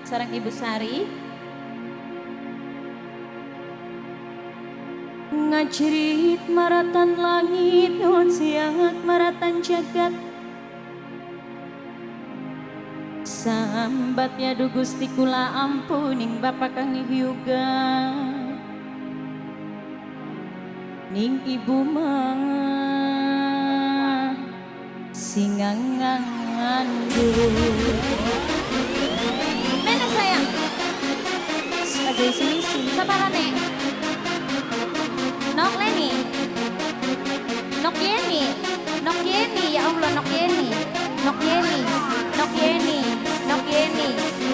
Sarang Ibu Sari. Ngajerit maratan langit, nuhun siangat maratan jagat. Sambat ya du Gusti kula ampuning Bapak kang hyuga. Ning ibu mah singangan Mana sayang? Aja isi-isi. Siapa nek? Nok Leni. Nok Yeni. Nok Yeni, ya Allah, Nok Yeni. Nok Yeni. Nok Yeni. Nok Yeni.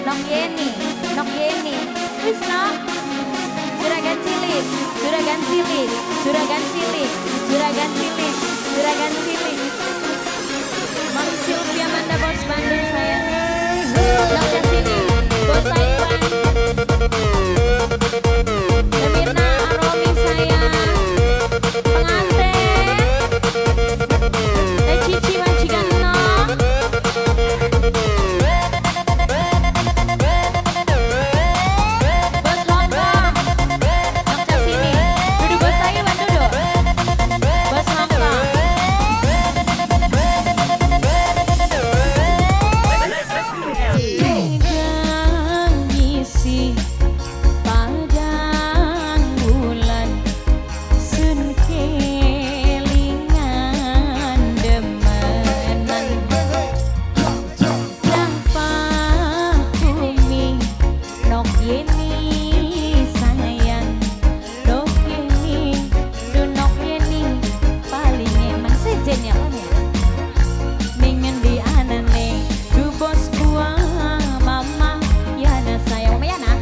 Nok Yeni. Nok Yeni. Wis nok. Juragan cilik, juragan cilik, juragan cilik, juragan cilik, juragan cilik. Mami Sylvia Manda Bos Bandung sayang. Nok sini, Bos Taiwan. Mirna Aromi sayang. Pengantin. Teh Cici majikan nok. Bos Hongkong. Nok sini. Duduk Bos Taiwan duduk. Bos Hongkong. Ngisi padang bulan sun kelingan demenan Bumi nok yeni sayang nok yeni du nok yeni paling eman sejen ya Om ya ningen di anane du bos gua mama Yana sayang mama Yana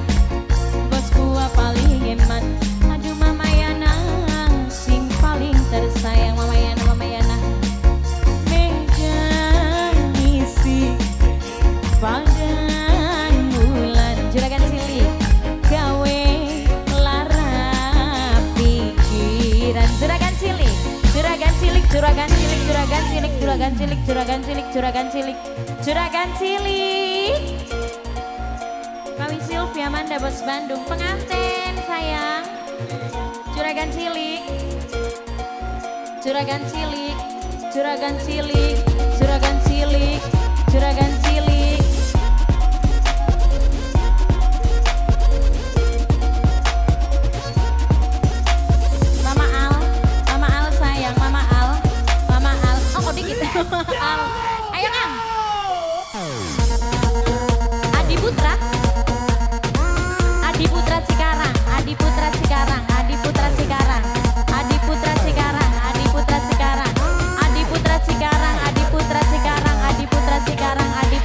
bos gua paling eman aduh mama Yana sing paling tersayang mama Yana mama Yana megang isi padang bulan juragan cilik gawe lara pikiran juragan cilik juragan cilik juragan cilik juragan cilik juragan cilik juragan cilik juragan cilik juragan cilik Mami Sylvia Manda Bos Bandung pengantin sayang juragan cilik juragan cilik juragan cilik juragan cilik juragan cilik Mama Al, Mama Al sayang, Mama Al, Mama Al. Oh kok dikit, Al. Ayo Kang. Adi Putra, Adi Putra Cikarang, Adi Putra Cikarang, Adi Putra Cikarang, Adi Putra Cikarang, Adi Putra Cikarang, Adi Putra Cikarang, Adi Putra Cikarang, Adi Putra Cikarang, Adi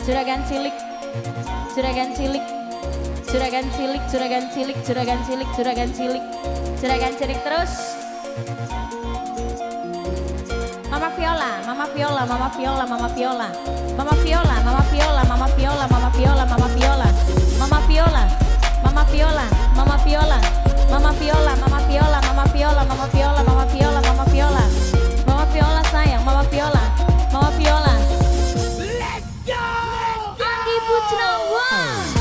Juragan cilik, juragan cilik, juragan cilik, juragan cilik, juragan cilik, juragan cilik, juragan cilik terus. Mama Viola, Mama Viola, Mama Viola, Mama Viola, Mama Viola, Mama Viola, Mama Viola, Mama Viola, Mama Viola, Mama Viola, Mama Viola, Mama Viola, Mama Viola, Mama Viola, Mama Viola, Mama Viola, Mama Viola, Mama Viola, Mama Viola sayang, Mama Viola, Mama Viola. Let's go! Anggi Putra, one.